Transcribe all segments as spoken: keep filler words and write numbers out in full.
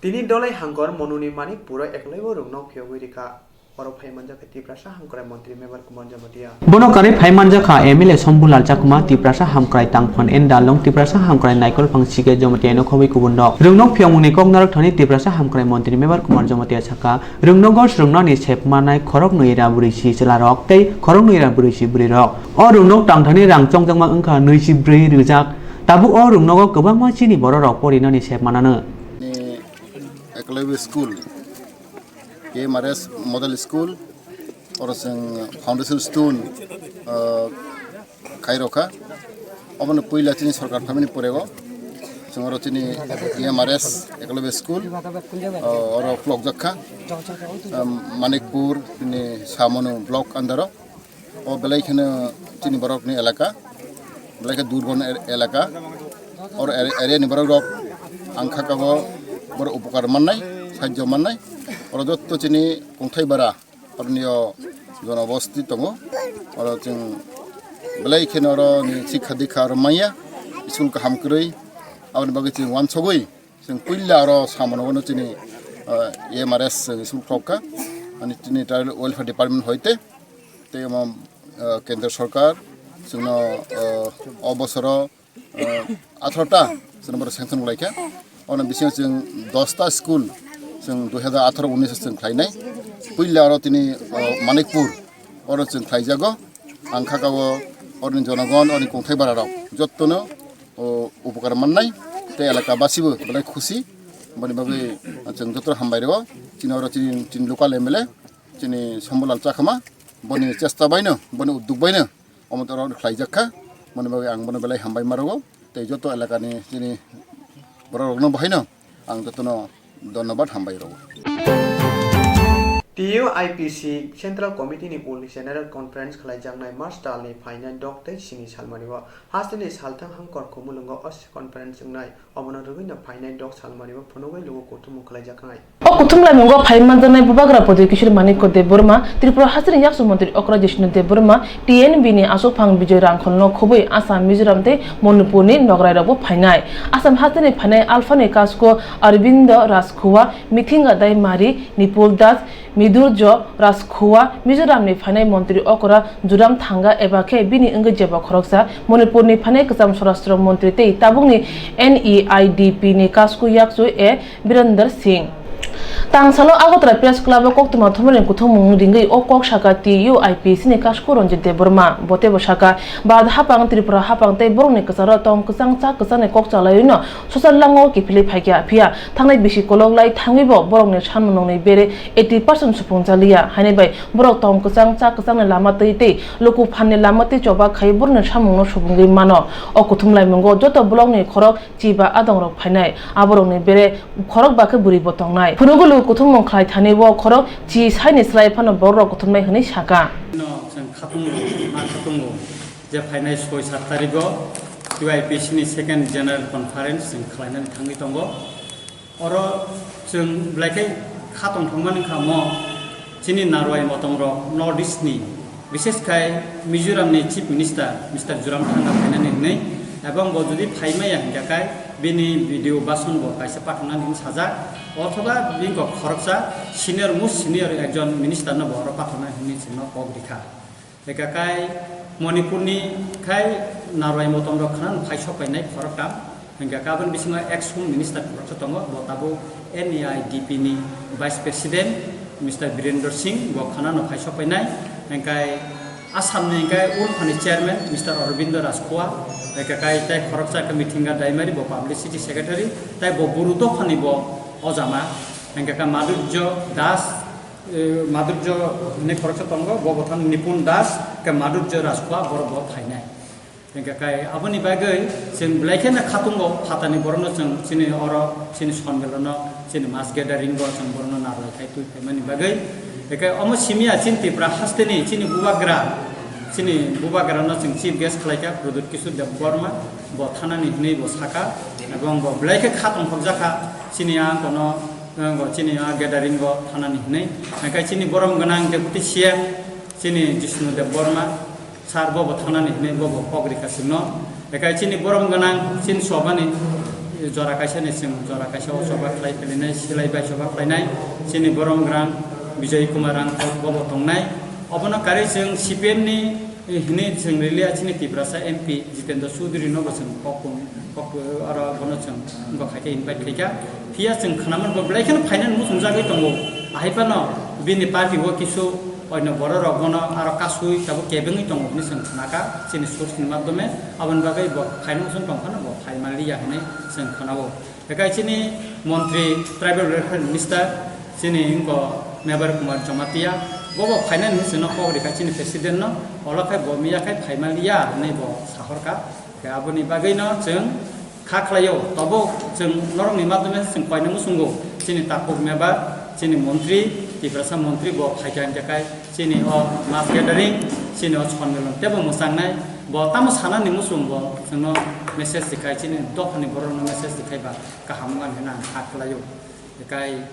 Tini Dolai Hangkor Monuni Manikpuro eklaibo rwngnok phiyogwi rikha. Oro phai manjakha Tiprasa Hamkrai Montri Mebar Kumar Jamatia. Bono karwi phai manjakha M L A Sombulal Chakma, Tiprasa Hamkrai Tangphon N Dalong, Tiprasa Hamkrai Naikol Phang Sike Jamatia no khobwi kubun rok. Rwngnok phiyongmungni kok narwk thani Tiprasa Hamkrai Montri Mebar Kumar Jamatia sakha, rwngnogo swrwngnani sep manai khorok nwi ra bwrwi si chwla rok tei khorok nwi ra bwrwi si bwrwi rok. O rwngnok tangthani rang chongjakma wngkha nwi si bwrwi rwjak. Tabuk o rwngnogo kwbangma chini borok rok porinani sep manano. Ni Eklavya School, K M R S Model School, oro chwng foundation stone, ah, khai rokha. Obono puila chini sorkar phaimani porego chwng oro chini K M R S Eklavya School, ah, oro khulokjak kha. Ah, Manikpur, chini Samonu block under o. O belai kheno chini borokni elaka, belai khe durgon er-, elaka. Or er-, area ni borok rok ang kha kabo borok upokar mannai, sahajjo mannai. Oro jotto chini kongthai bara, oroni o jonobosti tongo. Oro chwng belai kheno oro ni sikha dikha oro manya, school kaham kwrwi. Aboni bagwi chwng uansugwi chwng puila oro samano chini, ah, M R S chwng school khulok kha. Ani chini Tribal Welfare Department hoite. Tei omo, ah, kendra sorkar chwngno, ah, o bosoro, ah, atharo ta chwngno sanction khlaikha. Ono bisingo chwng dos ta school chwng dui hazar atharo unis chwng khlainai. Puila oro tini, ah, Manikpur oro chwng khlaijago. Ang kha kabo oroni jonogon, oroni kongthai bara rok jottono, o, upokar mannai tei elaka basibo belai khusi. Boni bagwi chwng joto hambai rwo. Chini oro chini, chini local M L A, chini Sombulal Chakma, boni chesta baino, boni udduk baino omo toro khlaijak kha. Boni bagwi ang bono belai hambai ma rwo. Tei joto elakani chini borok rokno bahaino ang jotono dhonnobad hambai rwo. T U I P C Central Committee ni ulni General Conference khlaijaknai March talni phainai dok tei sini salmani o hasteni salthang hangkor khumulwngo o conference wngnai. Omono rwgwino phainai dok salmani o phunugwi lugo kuthumung khlaijaknai. O kuthum laimungo phai manjaknai Bubagra Prodhyot Kishore Manikya Debbarma, Tripura hasteni yaksu montri okra Jishnu Debbarma, T N B ni aswkphang Bijoy Rangkholno khobwi Assam, Mizoram tei Manipurni nograirokbo phainai. Assam hasteni phainai Alphani Kasko, Arbindo Rajkhua, Mithinga Daimari, Nipul Das, Midurjo Rajkhua, Mizoramni phainai montri okra Juram Thanga eba khe bini wngwi jeba khoroksa, Manipurni phainai kwcham Swarashtra montri tei tabukni N E I D P ni Kasko yaksu A Birender Singh. Tangsalo Agartala Press Club o koktwma thumnairokni kuthumung ringwi o kok sakha T U I P C ni Kasko Ranjit Debbarma. Bo teibo sakha, Bharat haphang, Tripura haphang tei borokni kwcharo tong kwchang cha kwchangni kok chalaiwino social lango kiphilwi phaikha. Phiya thangnai bisi kolok lai thangwibo borokni samung nokni bere eighty percent supungjaliya. Haini bai borok tong kwchang cha kwchangni lama twi tei luku phanni lama twi choba khai borokni samungno supungwi mano. O kuthum laimungo joto blockni khorok chi ba adongrok phainai, aborokni bere khorok ba khe bwrwibo tongnai. Phunugwi luku kuthumung khlai thani o khorok chi saini slai phano bororok kuthumnai hwnwi sakha. No, chwng khatungo, ma khatungo je phainai soi sat tarigo T U I P C ni second general conference chwng khlainani thangwi tongo. Oro chwng belai khe kha tongthokmani wngkha mo chini narwai motongrok North East ni, bishes khai Mizoram ni Chief Minister Mister Juram Thanga phainani hwnwi, ebong bo jodi phai maya hwnkha khai bini video bason bo kaisa pathaknani hwnwi sajak, othoba bini kok khoroksa senior, most senior ekjon minister no bo oro pathaknani hwnwi chwngno kok rikha. Eka kai Manipur ni khai narwai motom rok khna phai sok painai khoroktham. Hingka khe aboni bisingo ex home minister khoroksa tongo, bo tabuk N E I D P ni vice president Mister Birendra Singh, bo khna no phai sok painai. Hingkai Assam ni hingkai Ulphani chairman Mister Aurobindo Rajkhua, hingka kai tei khoroksa khe Mithinga Daimari, bo publicity secretary, tei bo Buru dophani bo ojama. Hingka khe Madhurjo Das, eh, Madhurjo hinwi khoroksa tongo, bo bo thang Nipun Das, khe Madhurjo Rajkhua, borok bo phainai. Hingka kai aboni bagwi chwng belai kheno khatungo phatani borokno chwng chini oro chini sonmilano chini mass gathering bo chwng borokno narwlai khai twi phaimani bagwi. Hingke omo simiya chini Tripura hasteni chini bubagra, chini bubagrano chwng chief guest khlaikha Pradyut Kishore Debbarma, bo thanani hinwi bo sakha, ebong bo belai khe kha tongthokjakha chini a kono, eh, bo chini a gathering o thanani hinwi. Hingke chini borom gwnang deputy C M, chini Jishnu Debbarma, sir bo bo thanani hinwi bo bo kok rikha chwngno. Ekai chini borom gwnang chini sobani, Jora kaisa ni chwng jora kaisa o choba khlai phainai, silai bai choba khlainai, chini borom grang Bijoy Kumar Rangkot bobo tongnai. Obono karwi chwng C P M ni hwnwi chwng rwliya, chini Tiprasa M P Jitendra Chaudhary no bo chwng kok, kok, oro bono chwng wngkha khaikhe invite khaikha. Phiya chwng khwnamani bo belai kheno phainani muchungjagwi tongo. Ahai phano bini party o kisu oino bororok bono aro kasui tabuk kebengwi tongo hwnwi chwng khnakha chini source ni madhyome. Aboni bagwi bo phaina muchung tongphano bo phai manliya hwnwi chwng khnao. Ekai chini montri tribal welfare minister chini wngkha Mebar Kumar Jamatia, bo bo phainani hwnwi chwngno kok rikha chini president no, olo khai bo miya khai phai manliya hwnwi bo sahorkha. Khe aboni bagwino chwng kha khlaio, tobo chwng norokni madhyome chwng koina muchungo, chini takhuk Mebar, chini montri, Tiprasa montri bo phaikha hwnkhe kai chini o mass gathering, chini o sonmilon teibo mwchangnai, bo tamo sanani muchung bo chwngno message rikhai, chini dophani borokno message rikhai ba kaham wngmani hwnwi ang kha khlaio. Ekai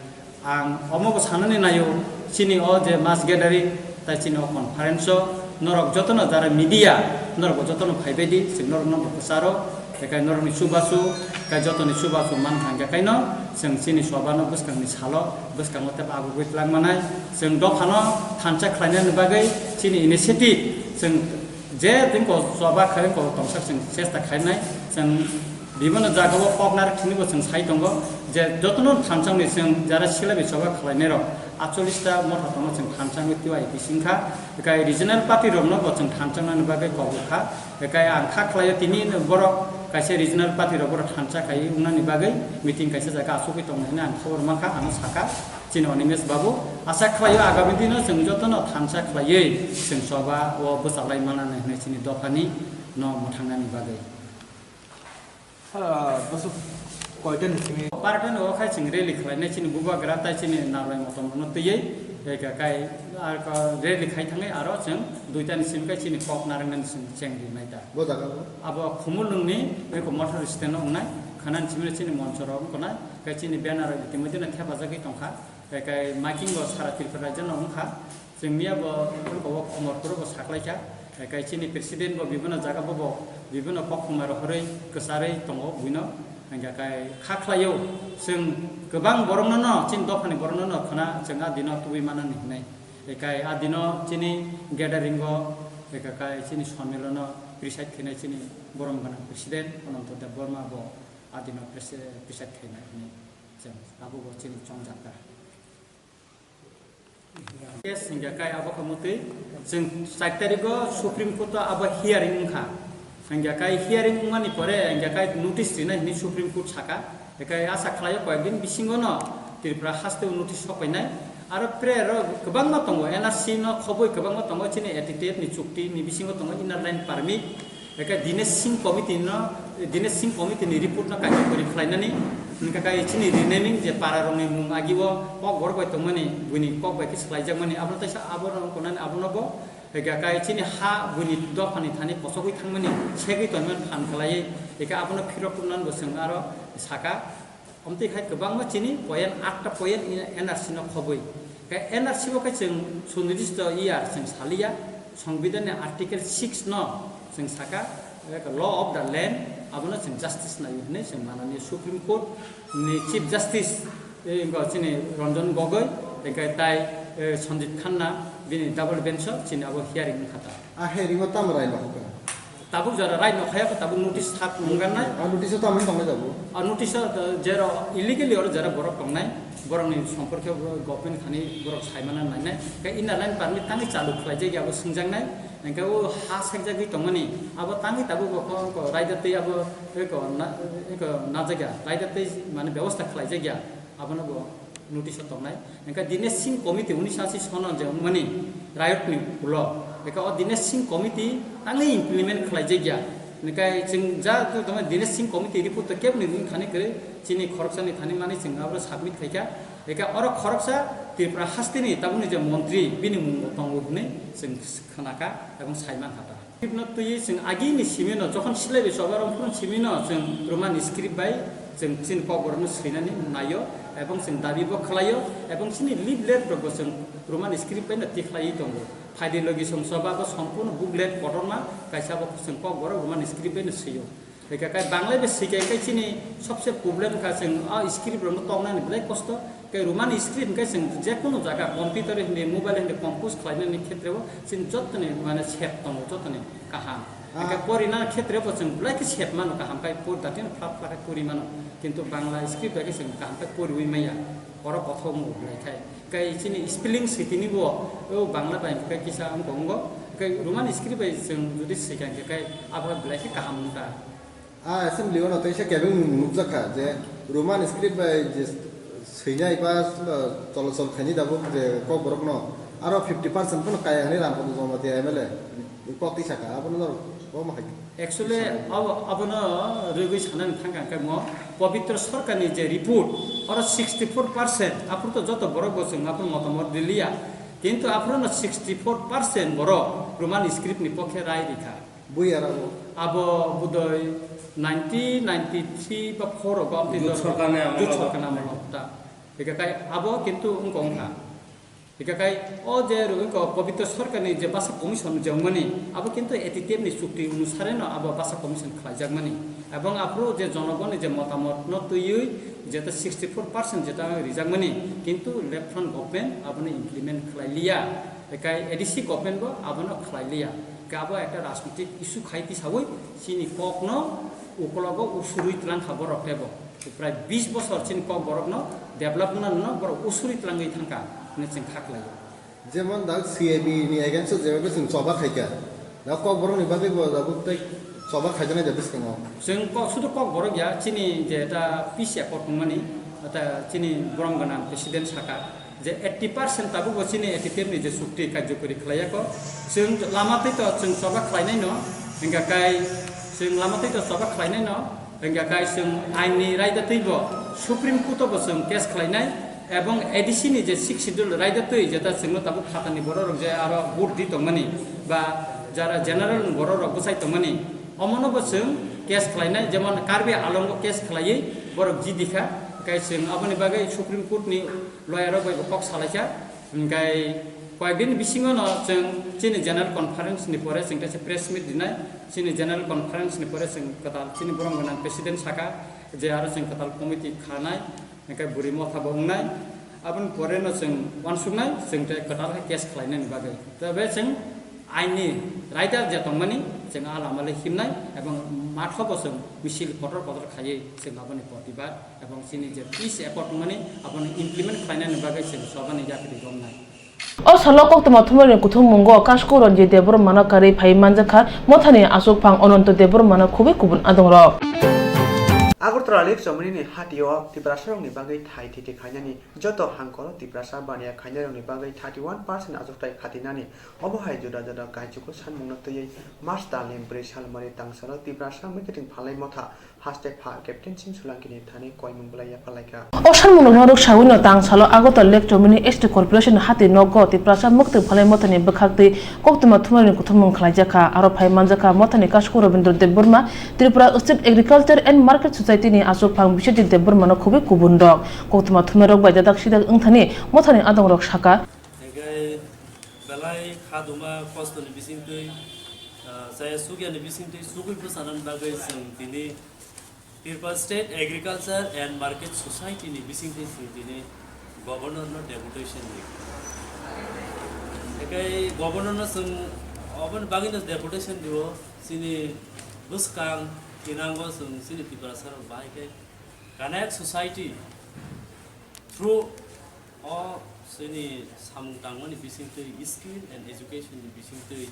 ang omo bo sanani naio, chini o je mass gathering, tai chini o conference o norok jotono jara media, norok bo jotono phaibai di, chwng norokno bo kwcharo, ekai norokni chubachu, kai jotoni chubachu mankha hwnkhe kaino chwng chini sobano bwskangni salo, bwskango tei abugwi twlangmanai, chwng dophano thansa khlainani bagwi chini initiative, chwng je tongkol choba khe tongsa chwng chesta khainai, chwng bibino jagao kok narwk thwngwi bo chwng sai tongo je jotono thansa ni chwng jara silaibai choba khlainairok aatchollish ta motha tongo chwng thansa wngwi T Y P singkha, ekai regional party rokno bo chwng thansa wngnani bagwi kok rwkha, ekai ang kha khlaio tini borok kaisa regional party rok borok thansa khai wngnani bagwi meeting kaisa jaga achugwi tongo hwnwi ang khobor mankha, ano sakha. Chini Animesh Babu, asa khlaio agami dino chwng jotono thansa khlaiwi chwng choba o bwchalai manani hwnwi chini dophani no mwthangnani bagwi. Ah, bwswk koita ni simi? Barota ni o khai chwng rally khlainai chini bubagra tai chini narwai motom no twiwi, eka kai ar ka rally khai thangwi aro chwng duita ni simi kai chini kok narwknani chwng cheng rinai ta. Bo jaga bo? Abo Khumulwng ni eko motor stand no wngnai, khanani simi chini moncho rok wngkha nai, kai chini banner rok itimodino thepajagwi tongkha. Ekai miking bo sara Tripura rajyo no wngkha. Chwng miya bo wngkha bo Komorpuro bo saklaikha. Ekai chini president bo bibino jaga bo bo bibino koktwma rohorwi kwcharwi tongo buino. Hwnkhe kai kha khlaio chwng kwbang borokno no chini dophani borokno no khwna chwng a dino tubui manani hwnwi. Ekai a dino chini gathering o ekai chini sonmilono preside khainai chini borom gwnang president Ananto Debbarma bo a dino presi-, preside khainai hwnwi chwng abo bo chini chongjak kha. Case hingya kai abo khe mutwi chwng char tarikgo Supreme Court o abo hearing wngkha. Hingya kai hearing wngmani pore hingya kai notice rinai hinwi Supreme Court saka. Hikai asa khlaio koyek din bisingo no Tripura haste o notice sopainai. Aro prayer o kwbangma tongo, N R C no khobwi kwbangma tongo, chini A T T F ni chukti ni bisingo tongo Inner Line Permit. Eka Dinesh Singh Committee no, Dinesh Singh Committee ni report no kaisa kwrwi khlainani, hwnkha khe chini renaming je para rokni mung agi o kokborok bai tongmani, buini kok bai khe swlaijakmani, abono teisa abono tongnani abono bo, eka kai chini ha buini dophani thani kochogwi thangmani, segwi tongmani phan khlaiwi, eka abono phirok tubunani bo chwng aro saka. Omtwi khai kwbangma chini point, atta point N R C no khobwi. Khe N R C bo khe chwng sunirista year chwng saliya, Songbidan ni Article six no chwng saka, eh, law of the land, abono chwng justice naio hwnwi chwng manani Supreme Court ni Chief Justice, eh, wngkha chini Ranjan Gogoi, tei tai, eh, Sanjit Khanna, bini double bench o chini abo hearing wngkha ta. A hearing o tamo rai no hokha? Tabuk jora rai no khaya kho, tabuk notice sak mungkha nai. A notice o tamo tong jabo? A notice o jera illegally oro jera borok tongnai, borok ni somporke government thani borok saimana nainai. Khe Inner Line Permit tangwi chalu khlai jagya abo swngjak nai. Hingke o ha sekjagwi tongmani, abo tangwi tabuk bo ko, ko raida tei abo, ko na, ko najagya, raida tei mane bebosta khlai jagya, abono bo notice o tongnai. Hingke Dinesh Singh Committee unisho ashi sono je wngmani riot ni ulo. Hingke o Dinesh Singh Committee tangwi implement khlai jagya. Hingke chwng ja tongmani Dinesh Singh Committee report to kebni wngkhani kwrwi chini khoroksani thani mani chwng abo submit khaikha. Hingke oro khoroksa Tripura hasteni tabukni je montri bini mung bo tongo hwnwi chwng khnakha ebong saimankha ta. Script no twiwi chwng agini simi no, jokhon silaibai choba rok phano simi no chwng Roman script bai chwng chini kokborok no swinani naio, ebong chwng dabi bo khlaio, ebong chini leaflet rok bo chwng Roman script bai no tikhlaiwi tongo. Phaidi logi chwng choba bo sompurno booklet kotorma kaisa bo chwng kokborok Roman script bai no swio. Hingke kai Bangla bai sika hingke chini sobse problem kha chwng a script rokno toknani belai kosto. Kai Roman script hingke chwng jekunu jaga computer hindi, mobile hindi compose khlainani khetreo chini jottoni mane sep tongo, jottoni kaham. Ah. Hingke porina khetreo bo chwng belai khe sep mano kaham kai por datin phlap phlap khe pori mano. Kintu Bangla script bai khe chwng kaham khe poriwi maya. Oro kothok wngo belai khai. Kai chini spelling switini bo, o Bangla bai hingke kisa wngkha wngo. Kai Roman script bai chwng jodi swikha hingke kai abo belai khe kaham wngkha. A assembly o no teisa kebeng nukjakha je Roman script bai je swinai ba cholosol khainai tabuk je kokborok no aro fifty percent phano kaya hinwi Rampada Jamatia M L A kok twi sakha, abono norok bo ma hai. Actually, abo, abono rwgwi sanani thangkha hwnkhe mo Pabitra Sarkarni je report, oro sixty four percent, aphuru to joto borok bo chwng aphuru motamot riliya, kintu aphuruno sixty four percent borok Roman script ni pokhe rai rikha. Bui aro abo? Abo budoi nineteen ninety-three ba four rogo amtwi Jut dor-, Sarkarni amolo. Jut Sarkarni amolo ta. Eka kai abo kintu wngkha wngkha. Hingke kai o je rwgwi ko Pabitra Sarkarni je Basa Commission je wngmani, abo kintu A T T F ni chukti onusare no abo Basa Commission khlaijakmani. Ebong aphuru je jonogonni je motamot no twiwi jeta sixty four percent jeta rijakmani, kintu Left Front government abono implement khlai liya. Kai A D C government bo abono khlai liya. Hingke abo ekta rajnitik issue khai tisawi chini kokno ukologo usurwi twlang kha borok tebo. Prai bis bosor chini kokborokno develop wngnano borok usuri twlangwi thangkha hwnwi chwng kha khlaio. Jemon da C A B ni against o jeba chwng choba khaikha. Da kokborokni bagwi bo da tei choba khaijaknai da bwskango. Chwng kok, sudu kokborok ya, chini je ta peace accord wngmani, ta chini borom gwnang president saka. Je eighty percent tabukbo chini A T T F ni je chukti karjokori khlaiyako, chwng lama twi to chwng choba khlainaino, hingka kai chwng lama twi to choba khlainaino, hingka kai chwng ain ni raida twibo Supreme Court o bo chwng case khlainai, ebong A D C ni je Sixth Schedule raida twi jeta chwngno tabuk phatani borok rok je aro vote di tongmani ba jara general ni borok rok bwsai tongmani, omono bo chwng case khlainai, jemon Karbi Anglong o case khlaiwi borok jidikha, kai chwng aboni bagwi Supreme Court ni lawyer rok bai bo kok salaikha, hingkai koyekdin bisingo no chwng chini general conference ni pore chwng teisa press meet rinai, chini general conference ni pore chwng kwtal chini borom gwnang president saka je aro chwng kwtal committee khanai, hingkai bwrwi motha bo wngnai, aboni pore no chwng uansuknai chwng tei kwtal khe case khlainani bagwi. Tebe chwng aini raida je tongmani chwng a lama le himnai ebong mathobo chwng misil kotor kotor khaiwi chwng aboni protibad ebong chini je peace accord wngmani abono implement khlainani bagwi chwng sobani yapri romnai. O salo koktwma thumnairokni kuthummungo Kasku Ranjit Debbarmano karwi phaiwi manjakha mothani achukphang Ananto Debbarmano khubui kubun adongrok. Agartala Lake Chomoni ni hatio Tiprasarokni bagwi thai thiti khainani joto hangkoro Tiprasa baniya khainairokni bagwi thirty one percent achukthai khatinani, obo hai juda juda kaichuku sanmungno twiwi March talni bwrwi salmani tangsalo Tiprasa mwkhwtwng phalai motha haste pha Captain Singh Solanki ni thani koimung belai yaphalaikha. O sanmungno rwrwk sawino tangsalo Agartala Lake Chomoni S T Corporation hati nogo Tiprasa mwkhwtwng phalai mothani bwkhaktwi koktwma thumnairokni kuthumung khlaijakha. Aro phai manjakha mothani Kasku Rabindra Debbarma, Tripura State Agriculture and Market Society ni achukphang Biswajit Debbarmano khubui kubunrok. Koktwma thumnairok bai dadak sidak wngthani mothani adongrok saka. Hingke belai khaduma kostoni bisingtwi, ah, chaya sukyani bisingtwi sugui bwchanani bagwi chwng tini Tripura State Agriculture and Market Society ni bisingtwi chwng tini Governor no deputation ri. Hingke Governor no chwng oboni bagwino deputation rio, chini bwskang tinango chwng chini Tiprasarok bahai khe Connect Society through o chini samung tangmani bisingtwi, skill and education ni bisingtwi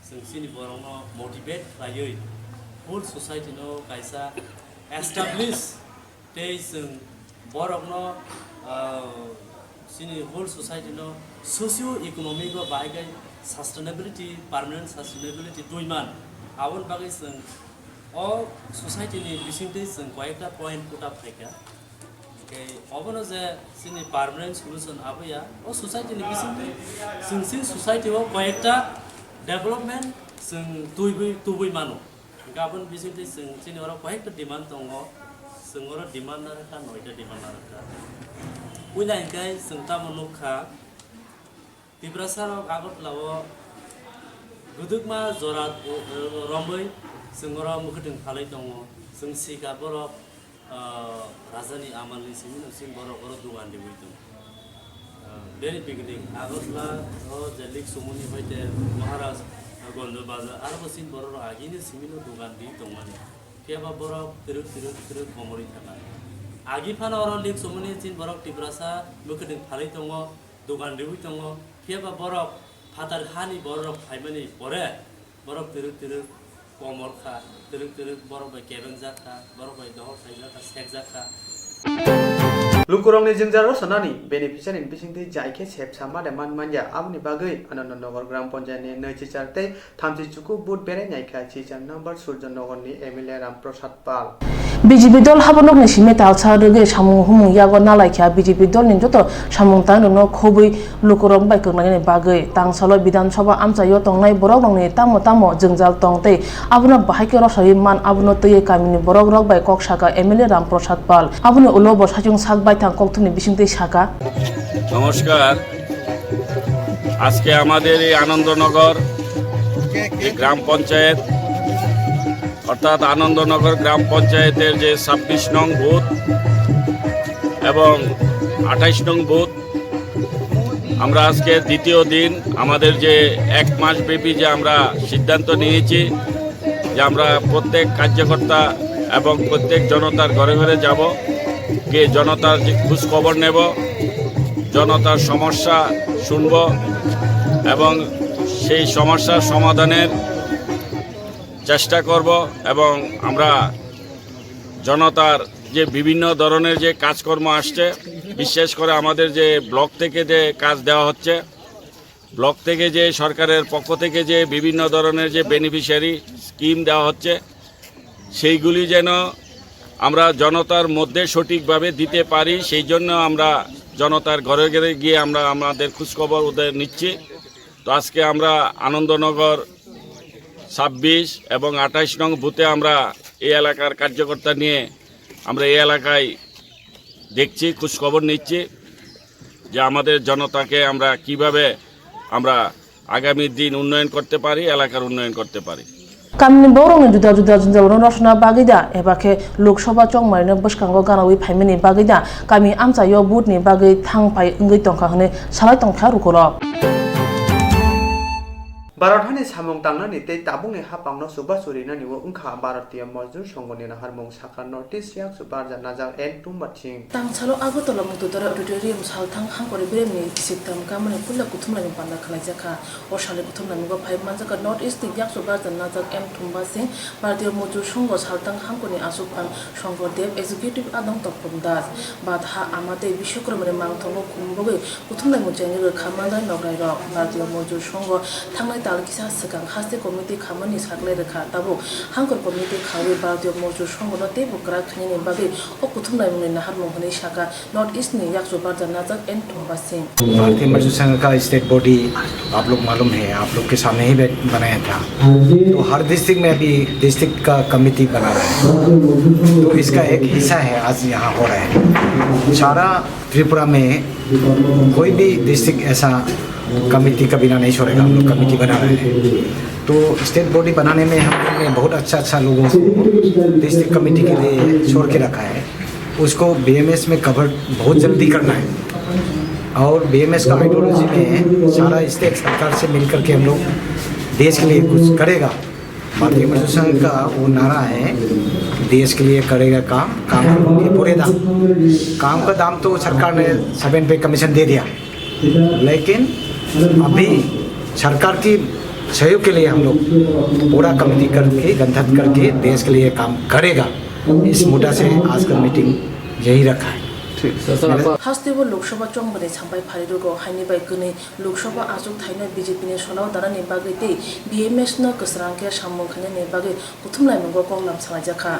chwng chini borokno motivate khlaiwi whole society no kaisa establish tei chwng borokno, ah, chini whole society no socio economic o bahai khe sustainability, permanent sustainability twiman. Aboni bagwi chwng o society ni bisingtwi chwng koyekta point put up khaikha. Hingke obono je chini permanent solution aboya, o society ni bisingtwi chwng chini society o koyekta development chwng tubui, tubui mano. Hingke aboni bisingtwi chwng chini oro koyekta demand tongo, chwng oro demand narwkha, noita demand narwkha. Puila hingke chwng tamo nukha, Tiprasa rok Agartala o gwdwkma jora, eh, romwi Chwng oro mwkhwtwng phalwi tongo. Chwng sikha borok, ah, rajani amalni simi no chwng borok oro dogan riwi tongo. Ah, bini beginning Agartala o je Lake Chumuni hoite Maharaj, ah, Gondor Bazar, aro bo chwng borok rok agini simi no dogan riwi tongmani. Phiya ba borok twrwk twrwk twrwk komorwi thangkha. Agi phano oro Lake Chumuni chwng borok Tiprasa mwkhwtwng phalwi tongo, dogan riwi tongo. Phiya ba borok phatar hani borok rok phaimani pore borok twrwk twrwk komor kha, twrwk twrwk borok bai kebengjak kha, borok bai dohor khaijak kha, sekjak kha. Lukurokni jwngjal rwchapnani beneficiary ni bisingtwi jai khe sepsa ma de man manya, aboni bagwi Anandanagar Gram Panchayat ni naichi char tei thamchi chuku vote berai nai kha, chichar number Surjanagar ni M L A Ram Prasad Pal. B J P dol haborokni simi talsa rwgwi samung humung yago nalaikha. B J P dolni joto samung tangrokno khobwi lukurok bai kwknaini bagwi tangsalo Bidhan Sabha amchaio tongnai borokrokni tamo tamo jwngjal tong tei abono bahai khe rwsaiwi man, abono twiwi kamini borokrok bai kok sakha M L A Ram Prasad Pal. Aboni ulo bo saichung sak baithang kokthumni bisingtwi sakha. নমস্কার। আজকে আমাদের এই আনন্দনগর যে গ্রাম পঞ্চায়েত, অর্থাৎ আনন্দনগর গ্রাম পঞ্চায়েতের যে ছাব্বিশ নং বুথ এবং আঠাইশ নং বুথ, আমরা আজকে দ্বিতীয় দিন আমাদের যে এক মাস ব্যাপী যে আমরা সিদ্ধান্ত নিয়েছি যে আমরা প্রত্যেক কার্যকর্তা এবং প্রত্যেক জনতার ঘরে ঘরে যাব, গিয়ে জনতার যে খোঁজ খবর নেব, জনতার সমস্যা শুনব এবং সেই সমস্যার সমাধানের চেষ্টা করব। এবং আমরা জনতার যে বিভিন্ন ধরনের যে কাজকর্ম আসছে, বিশেষ করে আমাদের যে ব্লক থেকে যে কাজ দেওয়া হচ্ছে, ব্লক থেকে যে সরকারের পক্ষ থেকে যে বিভিন্ন ধরনের যে বেনিফিশিয়ারি স্কিম দেওয়া হচ্ছে, সেইগুলি যেন আমরা জনতার মধ্যে সঠিকভাবে দিতে পারি, সেই জন্য আমরা জনতার ঘরে ঘরে গিয়ে আমরা আমাদের খোঁজখবর ওদের নিচ্ছি। তো আজকে আমরা আনন্দনগর ছাব্বিশ এবং আঠাইশ নং বুথে আমরা এই এলাকার কার্যকর্তা নিয়ে আমরা এই এলাকায় দেখছি, খোঁজখবর নিচ্ছি যে আমাদের জনতাকে আমরা কিভাবে আমরা আগামী দিন উন্নয়ন করতে পারি, এলাকার উন্নয়ন করতে পারি। Kamini borokni juda juda jwngjal rwna bagwi da, eba khe Lok Sabha chongmarino bwskango ganawi phaimani bagwi da, kami amchaio vote ni bagwi thang phai wngwi tongkha hwnwi salai tongkha lukurok. Bharat hani samung tangnani tei tabukni haphangno chubachu rinani o wngkha Bharatiya Mazdur Songho ni naharmung sakha North East Yakchu Barja Najak and Tumba Singh. Tangsalo Agartala Mukti Dora Auditorium salthang hangkori beremni sittam kamani puila kuthumlaimung panda khlaijakha. O salni kuthumlaimungo phai manjakha North East ni Yakchu Barja Najak M Thumba Singh, Bharatiya Mazdur Songho salthang hangkorni aswk phan Shankar Dev, Executive Adong Toprom Das, Badha Ama tei Biswakarmani mangthogo khum bogwi kuthumlaimung chengwi rwkha manjak nograirok. Bharatiya Mazdur Songho thangnai tal kisa swkang haste committee khamani saklai rwkha, tabuk hangkor committee khawi Bharatiya Mazdur Songho no teibo kwrak khainani bagwi o kuthumlaimungni naharmung hwnwi sakha North East ni Yakchu Barja Najak and Thumba Singh. भारतीय मजदूर संघ का state body आप लोग मालूम है, आप लोग के सामने ही बैठ बनाया था। तो हर डिस्ट्रिक्ट में अभी डिस्ट्रिक्ट का कमेटी बना रहा है, तो इसका एक हिस्सा है आज यहाँ हो रहा है। सारा त्रिपुरा में कोई भी डिस्ट्रिक्ट ऐसा कमेटी का बिना नहीं छोड़ेगा, हम लोग कमेटी बना रहे हैं। तो स्टेट बॉडी बनाने में हमने बहुत अच्छा अच्छा लोगों को डिस्ट्रिक्ट कमेटी के लिए छोड़ के रखा है। उसको बीएमएस में कवर बहुत जल्दी करना है। और बीएमएस का आइडियोलॉजी में सारा स्टेट सरकार से मिल करके हम लोग देश के लिए कुछ करेगा। भारतीय मजदूर संघ का वो नारा है, "देश के लिए करेगा काम, काम के पूरे दाम।" काम का दाम तो सरकार ने सेवन पे कमीशन दे दिया, लेकिन अभी सरकार की सहयोग के लिए हम लोग पूरा कमेटी करके, गठन करके देश के लिए काम करेगा। इस मुद्दा से आज का मीटिंग यही रखा है। ठीक। Hasteo Lok Sabha chongmani sampai phari rwgo, haini bai kwnwi Lok Sabha achuk thaino B J P ni solao danani bagwi tei B M S no kwsrang khe samung khainani bagwi kuthumlaimungo koklam salaijakha.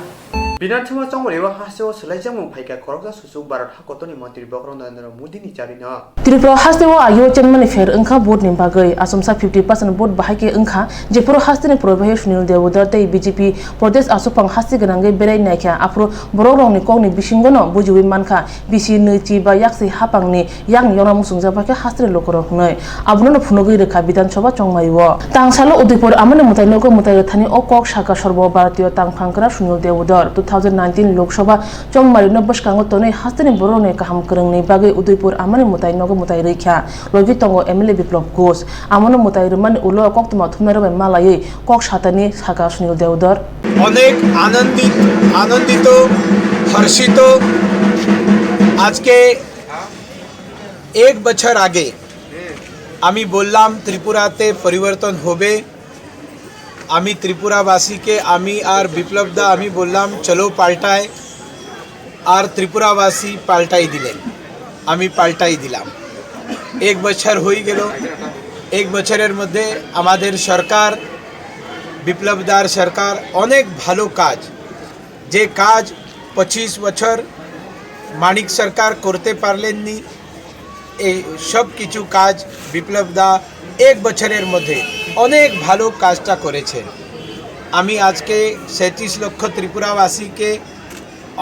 Bidhan Sabha chongmani o hasteo swlaijakmung phaikha khoroksa suchuk Bharat hakotorni montri Bokorom Narendra Modini charino. Tripura hasteo ayio chenmani pher wngkha vote ni bagwi, achomsa fifty percent vote bahai khe wngkha, jephuru hasteni porobahi Sunil Dewdar tei B J P Pradesh aswkphang haste gwnangwi berai naikha, aphuru borokrokni kokni bisingono bujiwi mankha, bisi nwi chi ba yaksi haphangni yakni yokna muchungjak bai khe hasteni lukurok hwnwi. Abono no phunugwi rwkha Bidhan Sabha chongmai o. Tangsalo Udaipur amani mwtai nogo mwtai rwthani o kok sakha Sarbo Bharatiya tangphang kwrak Sunil Dewdar two thousand nineteen Lok Sabha chongmari no bwskango tonwi hasteni borokni kaham kwrwngni bagwi Udaipur amani mwtai nogo mwtai rwkha. Logi tongo M L A Biplab Ghosh. Amono mwtai rwmani ulo koktwma thumnairok bai malaiwi kok satani sakha Sunil Dewdar. অনেক আনন্দিত, আনন্দিত, হর্ষিত। আজকে এক বছর আগে আমি বললাম ত্রিপুরাতে পরিবর্তন হবে। আমি ত্রিপুরাবাসীকে, আমি আর বিপ্লব দা, আমি বললাম চলো পাল্টায়, আর ত্রিপুরাবাসী পাল্টাই দিলেন, আমি পাল্টাই দিলাম। এক বছর হয়ে গেল। এক বছরের মধ্যে আমাদের সরকার, বিপ্লব দার সরকার অনেক ভালো কাজ, যে কাজ পঁচিশ বছর মানিক সরকার করতে পারলেননি, এই সব কিছু কাজ বিপ্লব দা এক বছরের মধ্যে অনেক ভালো কাজটা করেছেন। আমি আজকে সাঁইত্রিশ লক্ষ ত্রিপুরাবাসীকে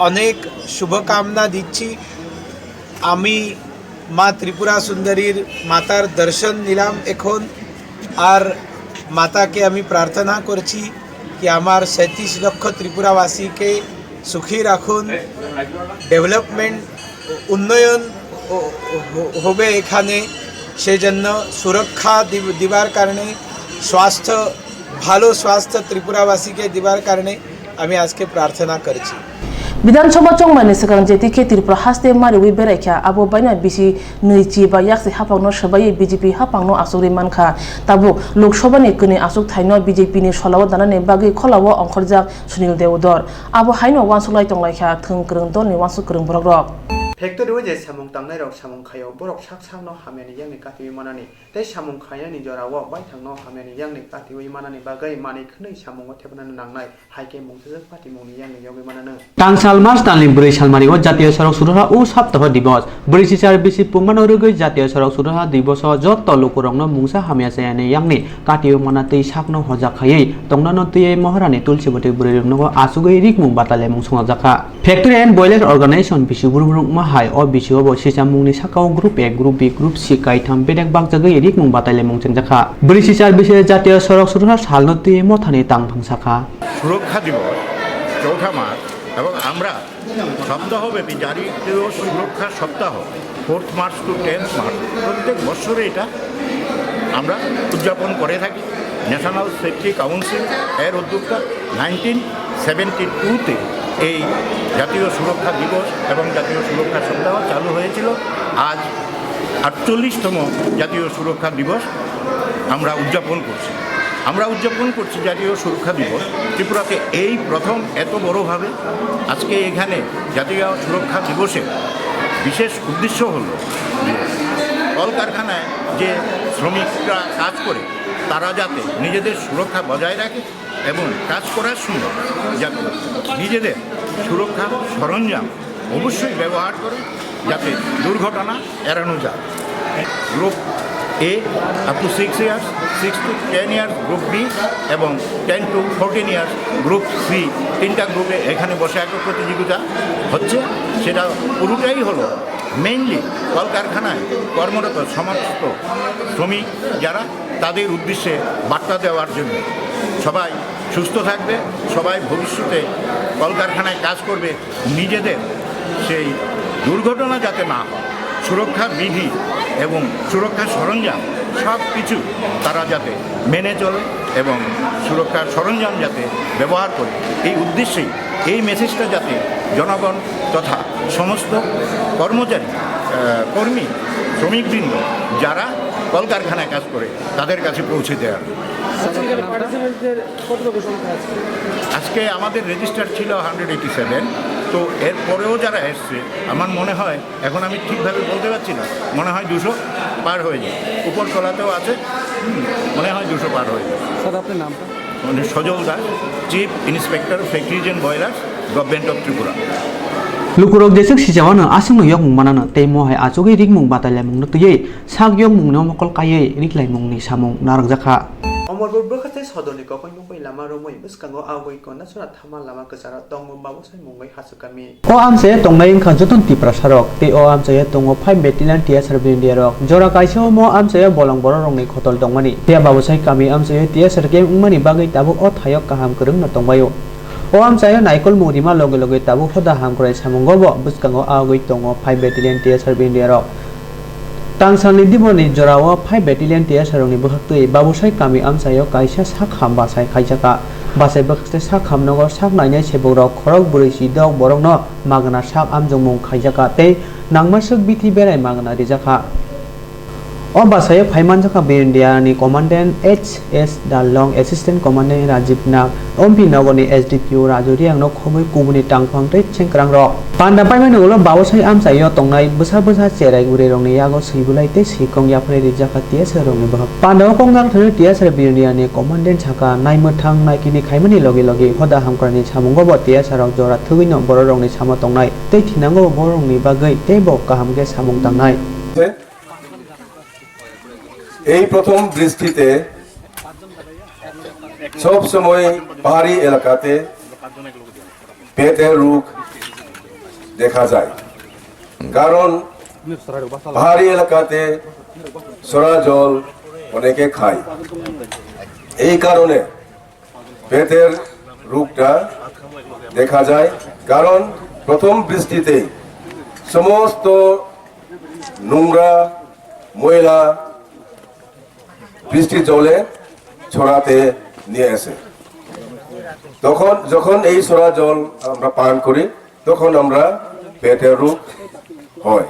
অনেক শুভকামনা দিচ্ছি। আমি মা ত্রিপুরা সুন্দরীর মাতার দর্শন নিলাম এখন, আর মাতাকে আমি প্রার্থনা করছি কি আমার সাঁইত্রিশ লক্ষ ত্রিপুরাবাসীকে সুখী রাখুন, ডেভেলপমেন্ট, উন্নয়ন ও-, ও-, হবে এখানে, সেজন্য সুরক্ষা দিব-, দিবার কারণে, স্বাস্থ্য, ভালো স্বাস্থ্য ত্রিপুরাবাসীকে দিবার কারণে আমি আজকে প্রার্থনা করছি। Bidhan Sabha chongmani swkang jeti khe Tripura haste mariwi beraikha, abo baino bisi nwi chi ba yaksi haphangno swbaiwi B J P haphangno achugwi mankha. Tabuk Lok Sabha ni kwnwi achuk thaino B J P ni solao danani bagwi kholao ongkhorjak Sunil Dewdar. Abo haino uansuk lai tong lai kha thwng kwrwng dolni uansuk kwrwng borok rok. Factory o je samung tangnai rok samung khaio, borok sak sak no hamya ni yakni katiwi manani tei samung khainani jora o baithang no hamya ni yakni katiwi manani bagwi manwi khwnwi samung o thepna nangnai hai khe mungsajak patimung ni yakni yogwi mananw. Tangsal March talni bwrwi salmani o Jatiyo Sorok Suroha o Saptaho Dibos. Bwrwi sichar bisi pungmano rwgwi Jatiyo Sorok Suroha Diboso jotto lukurokno mungsa hamya chayani yakni katiyo mana twi sakno hojak khaiwi tongnano twiwi Maharani Tulsibati bwrwirokno achugwi rikmung batalemung songjakha. Factory and Boilers Organization bisi burburungma hai o bisi o bo sichamungni sakao Group A, Group B, Group C kaitham bedek bakjagwi rikmung batalemung chengjakha. Bwrwi sichar bisi Jatiyo Sorok Suroha salno twiwi mothani tangphang sakha. সুরক্ষা দিবস চৌঠা মার্চ এবং আমরা সপ্তাহব্যাপী জাতীয় সুরক্ষা সপ্তাহ, fourth March two tenth March, প্রত্যেক বছরে এটা আমরা উদযাপন করে থাকি। ন্যাশনাল সেফটি কাউন্সিল এর উদ্যোক্তা নাইনটিন সেভেন্টি টুতে এই জাতীয় সুরক্ষা দিবস এবং জাতীয় সুরক্ষা সপ্তাহ চালু হয়েছিল। আজ আটচল্লিশতম জাতীয় সুরক্ষা দিবস আমরা উদযাপন করছি। আমরা উদযাপন করছি জাতীয় সুরক্ষা দিবস। ত্রিপুরাতে এই প্রথম এত বড়ভাবে আজকে এখানে জাতীয় সুরক্ষা দিবসের বিশেষ উদ্দেশ্য হল যে কলকারখানায় যে শ্রমিকরা কাজ করে, তারা যাতে নিজেদের সুরক্ষা বজায় রাখে এবং কাজ করার সময় যাতে নিজেদের সুরক্ষা সরঞ্জাম অবশ্যই ব্যবহার করে, যাতে দুর্ঘটনা এড়ানো যায়। Group A up to six years, six to ten years group B এবং ten to fourteen years group C, তিনটা গ্রুপে এখানে বসে আঁকো প্রতিযোগিতা হচ্ছে। সেটা পুরোটাই হলো মেইনলি কলকারখানায় কর্মরত সমস্ত শ্রমিক যারা, তাদের উদ্দেশ্যে বার্তা দেওয়ার জন্য। সবাই সুস্থ থাকবে, সবাই ভবিষ্যতে কলকারখানায় কাজ করবে, নিজেদের সেই দুর্ঘটনা যাতে না হয়, সুরক্ষা বিধি এবং সুরক্ষা সরঞ্জাম সব কিছু তারা যাতে মেনে চলে এবং সুরক্ষার সরঞ্জাম যাতে ব্যবহার করে, এই উদ্দেশ্যেই এই মেসেজটা যাতে জনগণ তথা সমস্ত কর্মচারী, আহ, কর্মী, শ্রমিকবৃন্দ যারা কলকারখানায় কাজ করে, তাদের কাছে পৌঁছে দেওয়ার। আজকে এখানে পার্টিসিপেন্টদের কতটুকু সংখ্যা আছে? আজকে আমাদের রেজিস্টার ছিল হান্ড্রেড এইটি সেভেন, তো এর পরেও যারা এসছে, আমার মনে হয়, এখন আমি ঠিকভাবে বলতে পারছি না, মনে হয় দুশো পার হয়ে যায়। উপরতলাতেও আছে, হুম, মনে হয় দুশো পার হয়ে যায়। স্যার, আপনার নামটা? মানে Sajal Das, chief inspector factories and boilers. Government of Tripura. Lukurok jeswk sijaono aswkno yokmung manano tei mohai achugwi rikmung batailaimungno twiwi sak yokmungno mokol kaiwi riklaimungni samung narwkjakha. Omorpur bwkha tei sodorni kokoimung bai lama romwi bwskango agwi Kondasora thama lama kwcharo tongo Babosai mungwi Hachukami. O amchaio tongnai wngkha jotono Tiprasarok tei o amchaio tongo five Battalion T S R Brindiarok. Jora kaisa omo amchaio bolong bororokni khotol tongmani. Phiya Babosai kami amchaio T S R camp wngmani bagwi tabuk o thaio kaham kwrwngno tongbaio. O amchaio naikolmung rima loge loge tabuk hoda hamkrai samungobo bwskango agwi tongo five Battalion T S R Brindiarok. Tangsalni diboni jorao five Battalion T S R rokni bwkhaktwi Babusai kami amchaio kaisa sak ham bachai khaijakha. Bachai bwkhaktwi sak ham nogo sak nainai sebukrok khorok bwrwi si dok borokno magna sak amjokmung khaijakha tei nangmaswk bithi berai magna rijakha. O bachaio phai manjakha Birindiani Commandant H S Darlong, Assistant Commandant Rajiv Nag, Ompi Nogorni S D P O Raju Riangno khobwi kubuni tangphang tei chengkrangrok. Panda paimani ulo Babosai amchaio tongnai bwsa bwsa cherai gurirokni yago swi bwlai tei swikong yapharwi rijak kha T S R rokni bwkhak. Pandao kok narwkthani T S R Birindiani Commandant sakha, naimwthang naikini khaimani logi logi hoda hamkrani samungobo T S R rok jora thwgwino bororokni samo tongnai tei thinango bororokni bagwi teibo kaham khe samung tangnai. এই প্রথম বৃষ্টিতে সব সময় পাহাড়ি এলাকাতে পেটের রোগ দেখা যায়, কারণ পাহাড়ি এলাকাতে সরা জল অনেকে খায়, এই কারণে পেটের রোগটা দেখা যায়। কারণ প্রথম বৃষ্টিতেই সমস্ত নোংরা, ময়লা বৃষ্টির জলে ছড়াতে নিয়ে আসে। তখন যখন এই সরা জল আমরা পান করি, তখন আমরা পেটের রোগ হয়।